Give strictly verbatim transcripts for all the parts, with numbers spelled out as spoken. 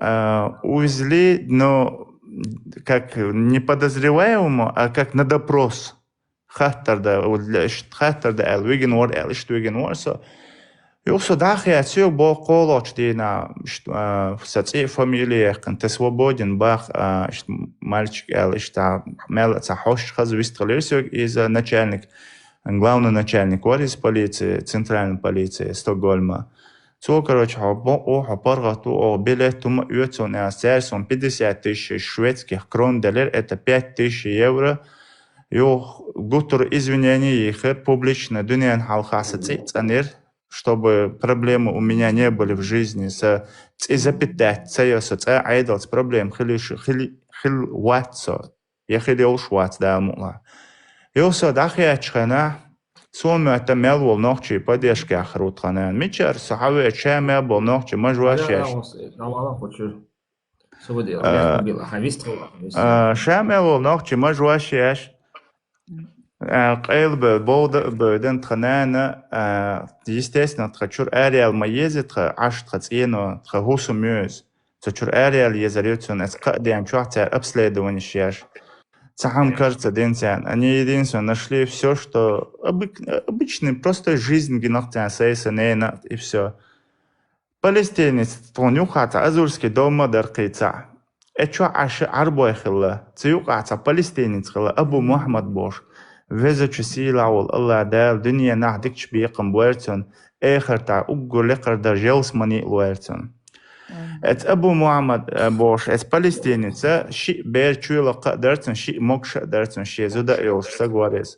а, увезли, но как не подозреваемого, а как на допрос. Хаттар да, вот для, ш-, хаттар да аьлла, вигина вар аьлла, иштта вигина вар со. Юха со дӀахаьцча, соьга боху кхоалгӀачу дийнахь, иштта, а, сан цӀе а, фамилия а яьккхина, ты свободен, бах, а, иштта мальчик аьлла, иштта мел а ца хьожуш хаза вистхилира соьга иза начальник, главный начальник вар иза полиции, центральной полиции Стокгольма. Цо, короче, хьо бакъо, хьо паргӀат ву, оха билет хӀума оьцу, аьлла, цаьрга суна пятьдесят тысяч шведских крон делира, это пять тысяч евро. Юха гуттара извинение йийхира, публично дуьненна хьалха сан цӀе а цӀанера, чтобы проблемы у меня не были в жизни, сан цӀе запятнать ца йо, со цкъа а Ӏедалца проблема хила йиш, хила, хила вац со. Я хила йолуш вац, Дала мукъ лахь. Юха со дӀахаьчча хенахь, суна моьтту мел волу нохчий поддержка яххар ву тхан нана. Мичара со хьавеача, ша мел болу нохчий мажош еш. А, а, ша мел волу нохчий мажош еш. А, къайла бевлла, бовда а бевдина тхан нана, а, естественно, тхан чуьра араяла ма еза тхан Ӏаш, тхан цӀено, тхан хӀусам ю иза. Цу чуьра араяла езар ю цунна, аса кхаа ден чохь цара обследованиш еш. Цхьа хӀума кара ца дина царна. Они единственное нашли всё, что обык-, обычный, простой жизнь гинарх царна, сай, сан ненан, и всё. Палестинец тхуна юххехь цхьа Азурский дом ма дара кхин цхьаъ. Э чохь Ӏаш Ӏарбой хилла, цу юкъахь цхьа палестинец хилла, Абу Мухьаммад бохуш. Везачу сийлахь волу АллахӀ Дала дуьненахь дикачу бекхам бойла цунна, эхартахь уггар лекхара даржа ялсамани а лойла цунна. Эцу Абу Мухьаммад, э, бохуш, эцу палестинеца шиъ бер чоьлакха а дара цунна, шиъ могуш а дара цунна, шен зуда а йолуш стаг вара иза.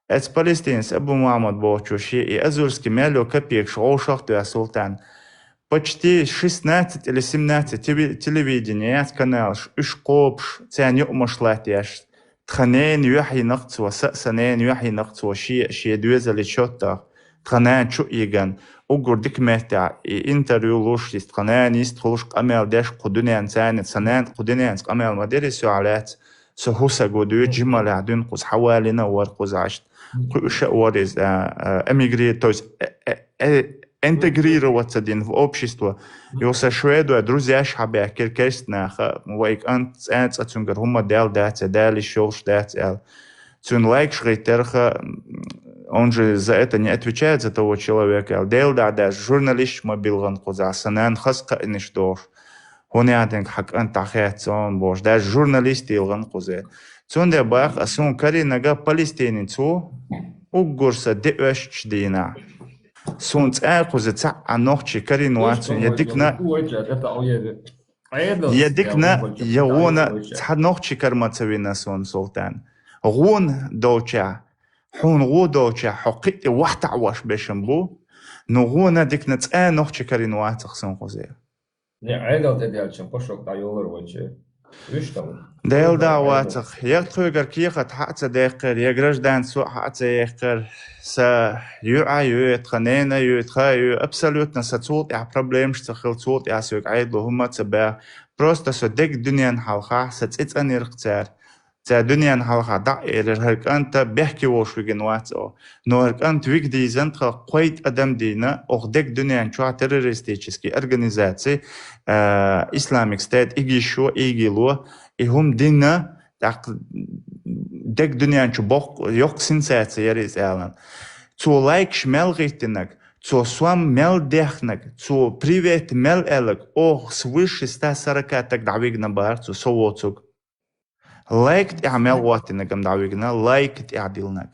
Эцу палестинеца Абу Мухьаммад бохучо шен и Азурский мел йолу копейкаш вовшах а тоьхна, Султан, почти шестнадцать или семнадцать теви-, телевидение яц каналаш, уьш кхобуш, царна юкъамаш латтош, тхан ненан юьхь йинарх цо, са а сан ненан юьхь йинарх цо, шен, шен доьзале чоттах. Тхан нана чу а йигна, уггар дика меттехь, и интервью луш, иза тхан нана йистхуьлуш къамел деш кху дуьненна царна, сан нана кху дуьненца къамел ма дира, иза сохьа лаьцна, со хӀусаг ву дуьйцу, жималехь дуьйна кхуза хьавалийна а вара кхуза Ӏаш. Кхуьуш а вара иза, а, а, эмигри-, то есть, э, э, э, интегрироваться дина в общество. Юха сан шведой друзьяш хьабаьхкира, керста наха, вай кӀант цӀа, цӀа цуьнгара хӀума даьлла дац, я далиш йолуш дац аьлла. Цуьнан лайкаш гӀиттарха, он же за это не отвечает, за того человека, аьлла. Делан дуьхьа, даже журналисташ ма билгӀина кхузахь, сан нана хаза кхаъниш дохуш. ХӀунда аьлла хьан кӀант дӀахецна бохуш, даже журналист йилгӀина кхуза. Цундела баха ас, суна карийнарг палестинец ву, уггар сан де оьшучу дийнахь. Суна цкъа а кхуза цхьа а нохчи карийна вац суна, я дикна, я дикна, я гӀона цхьа нохчи кара ма ца вина суна, Султан. ГӀона долчехь, хьуна гӀо долчехь, хьо кхин а тӀе вахтахь ваш бешан бу, но гӀона дикна цкъа а нохчи карийна вацах суна кхуза. Не, Ӏедал тӀе даьлча пашок дӀайолар вайчи. Вуьш там? Делан дуьхьа вацах. Я тхоьгара кехат хьа а ца даьккхира, я гражданство хьа а ца яьккхира, сан юьхь а ю, тхан нана а ю, тхан а ю, абсолютно сан цул тӀаьхьа проблемаш ца хилла, цул тӀаьхьа соьга Ӏедало хӀумма а ца баьхна. Просто со дерг дуьненна хьалха сан цӀе цӀанйира-кх цара. Цара дуьненна хьалха дӀа а элира, хӀара кӀант бехке волуш вигина вац оха. Но хӀара кӀант вига дийзина тхан кхойтта адам дийна, оха дерг дуьненна чохь террористический организаци, а, Islamic State, ИГИШ-о, ИГИЛ-о, и хӀума дина, тӀаккха дерг дуьненна чу боккха, йоккха сенсаци яра иза аьлла. Цо лайкаш мел гӀиттинарг, цо сом мел дехнарг, цо привет мел аьлларг, оха свыше ста сорока стаг дӀавигна бара цо, со воцург. Лайк тӀехь мел гӀоттинарг-м дӀавигна, лайк тӀехь диллинарг.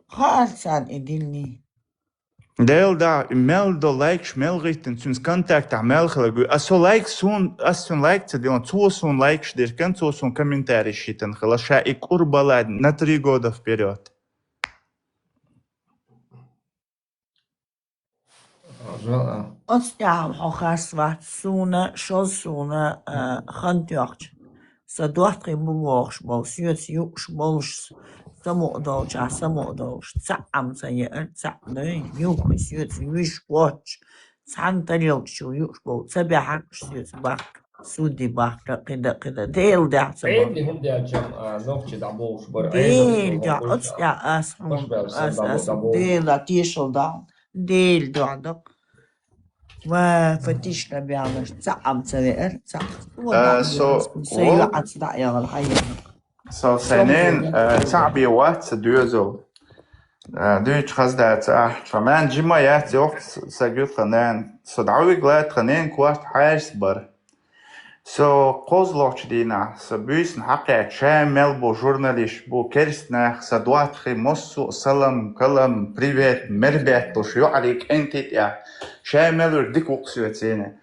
Хаьара царна и диллина. Делан дуьхьа, и мел долу лайкаш мел гӀиттина, цуьнца контактехь мел хиларг ву. Ас со лайк суна, ас цуьнан лайк ца диллина, цо суна лайкаш дира-кх, цо суна комментарийш йитина хилла, ша и кӀур баладна на три года вперёд. Оцу тӀехь хьо харц вац суна, шозза суна, а, хан тоьхча. Сан доттагӀий бу бохуш болу, соьца юуш болуш, самукъа долчохь, самукъа долуш. Цхьаъ-м ца еара, цхьаъ дой, юххе соьца вуьйш воцуш, цхьана тарелка чу юуш болу, ца баьхьара соьца бахка. Суди бахка, кхидӀа, кхидӀа. Делан дуьхьа ца бахка. Ӏедале хӀума даьлча-м, а, нохчи дӀаболуш бара. Делан дуьхьа, оцу тӀехь ас хьуна, ас, ас, Делан дуьхьа, тешал дан. Делан дуьхьа даккха. Ва, фатишна бегӀнаш, цхьаъ ца веар, цхьаъ. Э, со, со вол- юкъаца дӀаяхал хьайна. Со сайнен, э, цхьаъ бе вац ца доьзал. Э, дуьйцу хаздаца ахь. Ша ман жима яц йохк, са гуьтха нан. Со дӀавиг лат тха нен корт хьайрс бар. Со кхозлагӀчу дийнахь, со буьйсана хьакхаьчча, ша мел бу журналист бу, керстанах, са доттагӀий массо а салам, калам, привет, мербетталуш, юкъарий кӀентий тӀехь. Ша мел вуьр дика вукху соьцийна.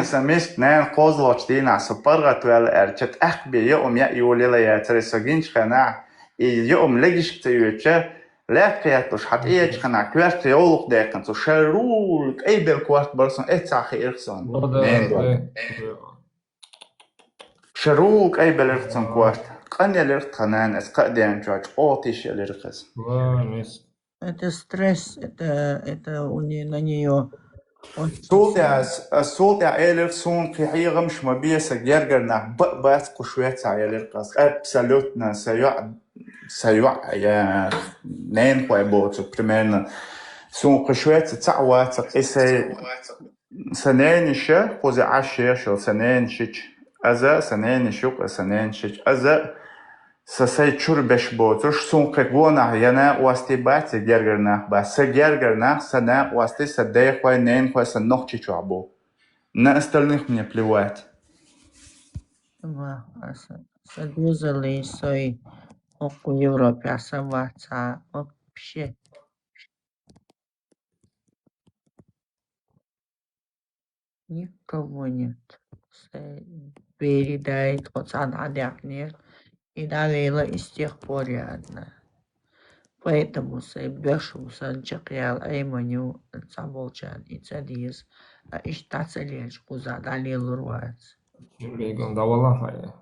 Сан миска нана кхозлагӀчу дийнахь со паргӀатваьлла аьлча, тӀаккха бен йоам яа йолаелла яцара со гинчу хенахь, и йоам легишка ца йоьдча, лаьтта кхетталуш, хьан тӀеэчу хенахь коьрта йовлакх даьккхина цо, шарул кӀайбелла корта бара сон, эццахь хиира сон. О, да, ненан да, дог. Да. Шарул кӀайбелларх цун корта. Къан яларх тхан нана, аса кхаа деанчохь чӀогӀа тиша яларх аса. Ва, мис. Это стресс, это, это у не-, на неё. Он Султяс, а Султя элир, суна кхин хьехамаш ма бе, са гергара нах ба-, бац кху швецахь ялир къас. Абсолютно, са йоӀ, са йоӀ, я, ненахой боцу, примерно. Суна кху швеца цхьаъ вацахь, и сай, са ненаш, кхуза Ӏаш ешал, са ненашич. Аза, са ненаш юкъа, са ненашич. Аза, Са сай чуьра беш боцуш, суна кхин гонахь я накъостий бац, я гергара нах бац. Са гергара нах, са накъостий, са дайхой, ненахой, са нохчий чохь бу. На остальных мне плевать. Ва, аса, са дозаллий сой, окху Европе аса ваца, вообще. Никого нет. Се-, бери дай, тхо цхьаьна Ӏадехнера, и дӀавела, и с тех пор я одна. Поэтому се беш ву сан чекхъяла Айманю, цхьаболчарна и ца деза, а иштта дӀа ца лелча, кхузахь дӀалелур вац. Бегун дӀавала хьая.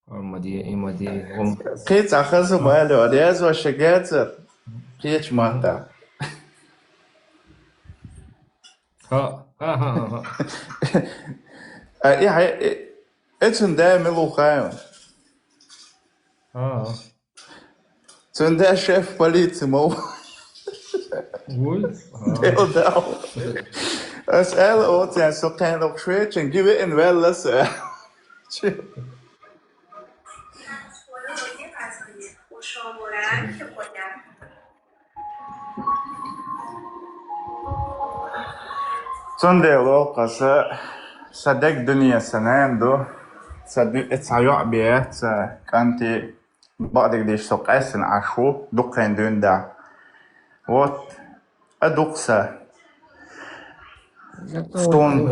Амма де, имма де, гӀум. Кхин цхьа хаза ма аьлла, вара язва ша гецар. Кхечу матта. Ха, ха, ха, ха, ха. А, и хьай, и, и цун да мила ву хаьий? Ха, ха. Цуьнан да шеф полиции ма ву. Вуй? Дел дав. Ас аьлла оцу, со кхайна швечун ги веана ваьлла аса. Цундела оха аса, са дег дуьне сан нана ду, сан дуьне цхьа йоӀ бен, сан кӀанти. Бакъдерг дийцича, со къаьстина Ӏаш ву, дуккхайна дуьйна да. Вот, а дукха са. Зато суна. Ну,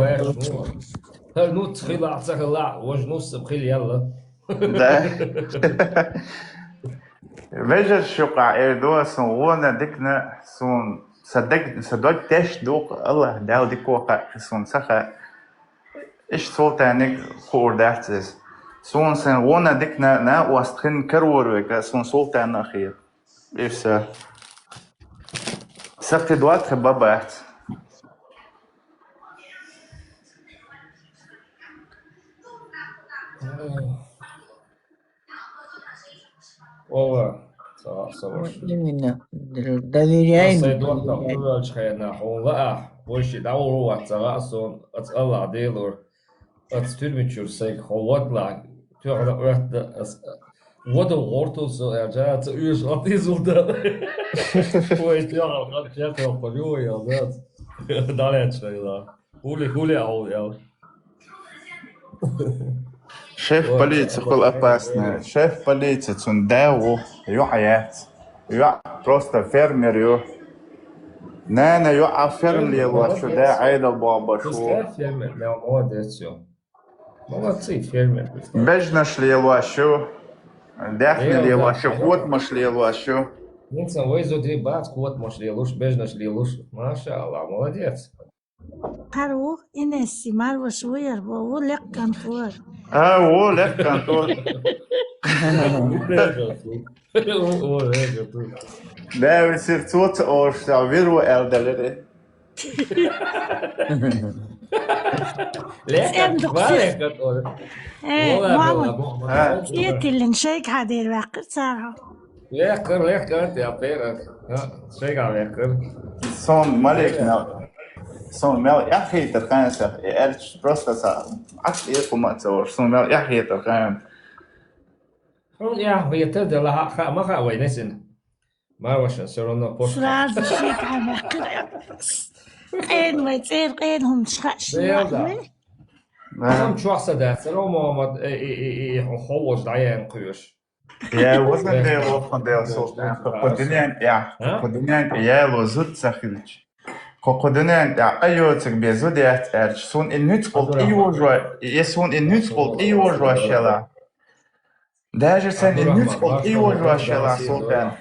хӀара нуц хилахь, ца хилахь, важа нуц хила яьлла. Да. Вежарша юкъахь эр ду, суна гӀона дикна, суна са дег, са дог тешна ду, Аллах Дала дика ву хаьа, суна ца хаьа. Иштта Султаниг хуур дац иза. Суна сайн гӀона дика на-, накъост хин карор вега, суна Султана а хета. И всё. Са кхин доттагӀий ба бац. Ова, ца, ца ваша. Именно. Д-, доверяй, ас сайн доттагӀа доверяй. Хьуна ваьлча хенахь, хьуна лаахь, вайши дӀагӀур ву вац, ца гӀа а суна, аца Аллах Делора. Аца туьрми чуьра сайга хьо вадлахь, тоьхна Ӏоьттина ас, вада гӀорту со, аьлча, ца оьшу хьо тӀе Султан. Вай тоьхна хьан чекхйоккхур ю вай, аьлла, дац. ДӀалаьцча хьайла. Хули, хули а хьуна, аьлла. Шеф полиции хула опасный. Шеф полиции цун да ву, йоӀ яц. ЙоӀ просто фермер ю. Нана йоӀ ферма лелош ю, да Ӏедал бохуш ву. Пускай фермер, да, молодец ю. Молодцы, фермер, пускай. Бежнаш лелош ю, даьхни лелош ю, котамаш лелош ю. ХӀинца вай зударий бац котамаш лелуш, бежнаш лелуш. МашаАллахӀ, молодец. Кхар ву, Инесси, марваш ву яр, ву, ву леккан тур. А, ву леккан тур. Ву, ву леккан тур. Да, висир цо ца ош, ца вир ву аьлла даларе. Леккан, ма леккан тур. Э, мама. А. Этилин шейк хадир ваккыр цара. Леккар, леккар, я пера. А, шейк а леккар. Сон малик на. Суна мел эхь хийтар ханса, и эрч просто са, ас и хӀума ца вар, суна мел эхь хийтар хан. Хьуна эхь хийтар дела ха, ха, ма ха вай несин. Ма ваша, всё равно пост. Сразу шик хьама. Къен вай, цӀер къен хӀума шха ши Бел да. вахна. Ам чохса дац, Рома, э, и, и, и, и, хо-, ховож даян куеш. Я, возна Э, дела, возна дела, э, султан. э, Кодинен, я, А? Кодинен, я, лозут сахилич. Кодинен, я, айоцик безу дяц эрч. Сун и нуц кол Абдурахман. и вожва, и сун и нуц кол и вожва шела. Даже сен и нуц кол и вожва шела, султан.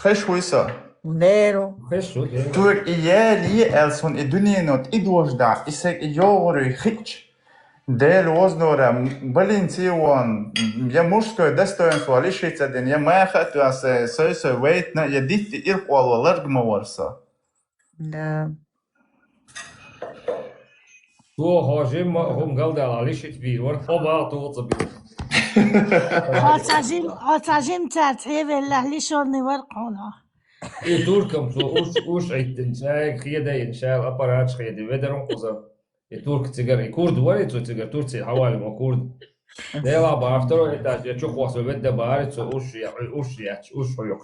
Хеш хуйса. Неру. Хеш хуйса. Тур и ели эл сун и дунинот и дожда, и сек и йогуру хич. Дел вознора, блин, цивон, я мужское достоинство лишиться дин, я мая хатуа се, сой сой вейтна, я дитти ир кол ларг ма варса. Да. Ту хожим, хум галдала лишить бир, вар хоба ту цаби. Хацажим, хацажим цар хевелла лишонни вар кона. И туркам цу уш, уш иттин чай, хеда ин шал аппарат хеда, ведерун куза. И турк цигар, и курд вари цу цигар, Турция хавали ва курд. Дела ба второй этаж, я чухвас ведда бари цу уш, я, уш, я, уш хуюк.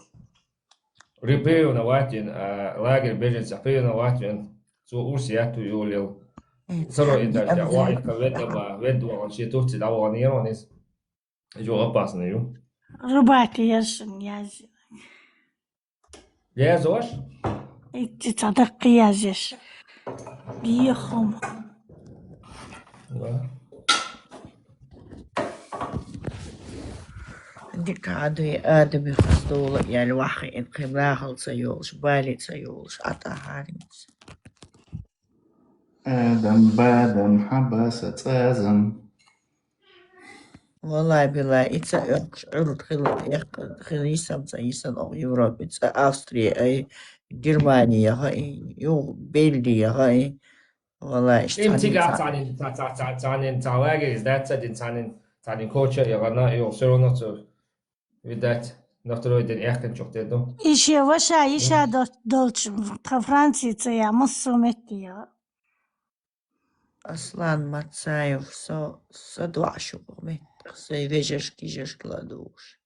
Репрессирован ватин, а, лагерь беженцев репрессирован ватин, цу уш я ту юлил. Второй этаж, я, ва, и ка ведда ба, ведда ва, он си Турция да ва нейронис. Жо опасно, ю. Рубати яшин язи. Лезош? Итти цадакъи язеш. Бихум. Да. Дикаду адами хаздола, яли вахи ин кимрахал ца ёлш, бали ца ёлш, ата харинс. Адам, бадам, хабаса, цазам. Валай, билай, ица охш, урут хила, эх, хила исам ца исан ох Европе, ца Австрия, ай, Германия, хай, ю, Бельгия, хай. Валай, иш Им цанин тига ца- цанин, ца, ца, ца, цанин, ца лагерь, сдать цадин, цанин, цанин коча, я гана, и всё равно ца, видать, на второй день эхкан чухтеду. Ише ваша, иша дол-, долч, тха Франция ца я, муссу метти я. Аслан Мацаев, со, со дуа шугуми, сай вежеш кижеш кладуш.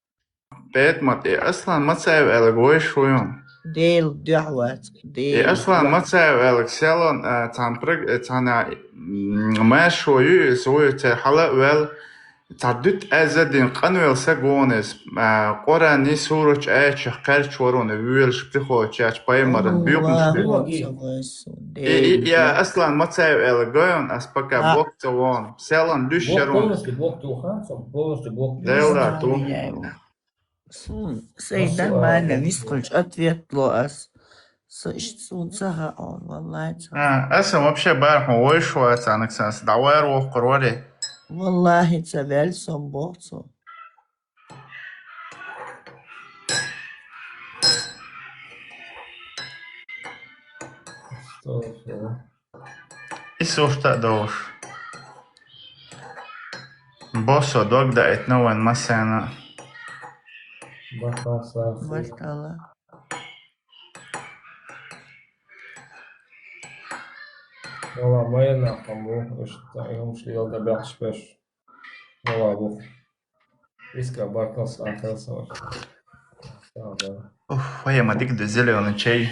Петмат, и Аслан Мацаев элг вой шуюн. Дел дуа вац, И дел Аслан дуа. Мацаев элг селон, э, цан прыг, э, цана, м, мэ шую, свою цер хала вел, ца дут эза дин къанвел са гонес, э, Къорани суруч айчах карч ворон, вюлш психолог чач паймаран, Аллах бюкнш. Акбар. И, и, я Аслан Мацаев элг гойон, ас пока А. Бог ца вон. Селон Бог люшерон. Полностью Бог туха, сам полностью Бог. Дел да, ту. Я его. Сун, сей Масса нормально, ара. Вискулч ответ ло ас. Со иш сун саха он, валлай, ца. А, аса вообще барху вой шуа, ца анаксас, давай рох курвари. Валлахи, ца вел сом бохцу. Что, что? И сушта дош. Босо дог да эт новен масена. Бахаса. Бартала. Вала майна хаму, ишта, им шлил да бяхшпеш. Вала бу. Иска баркалс ахелсавар. Уф, ой, ма дик да зелёный чай.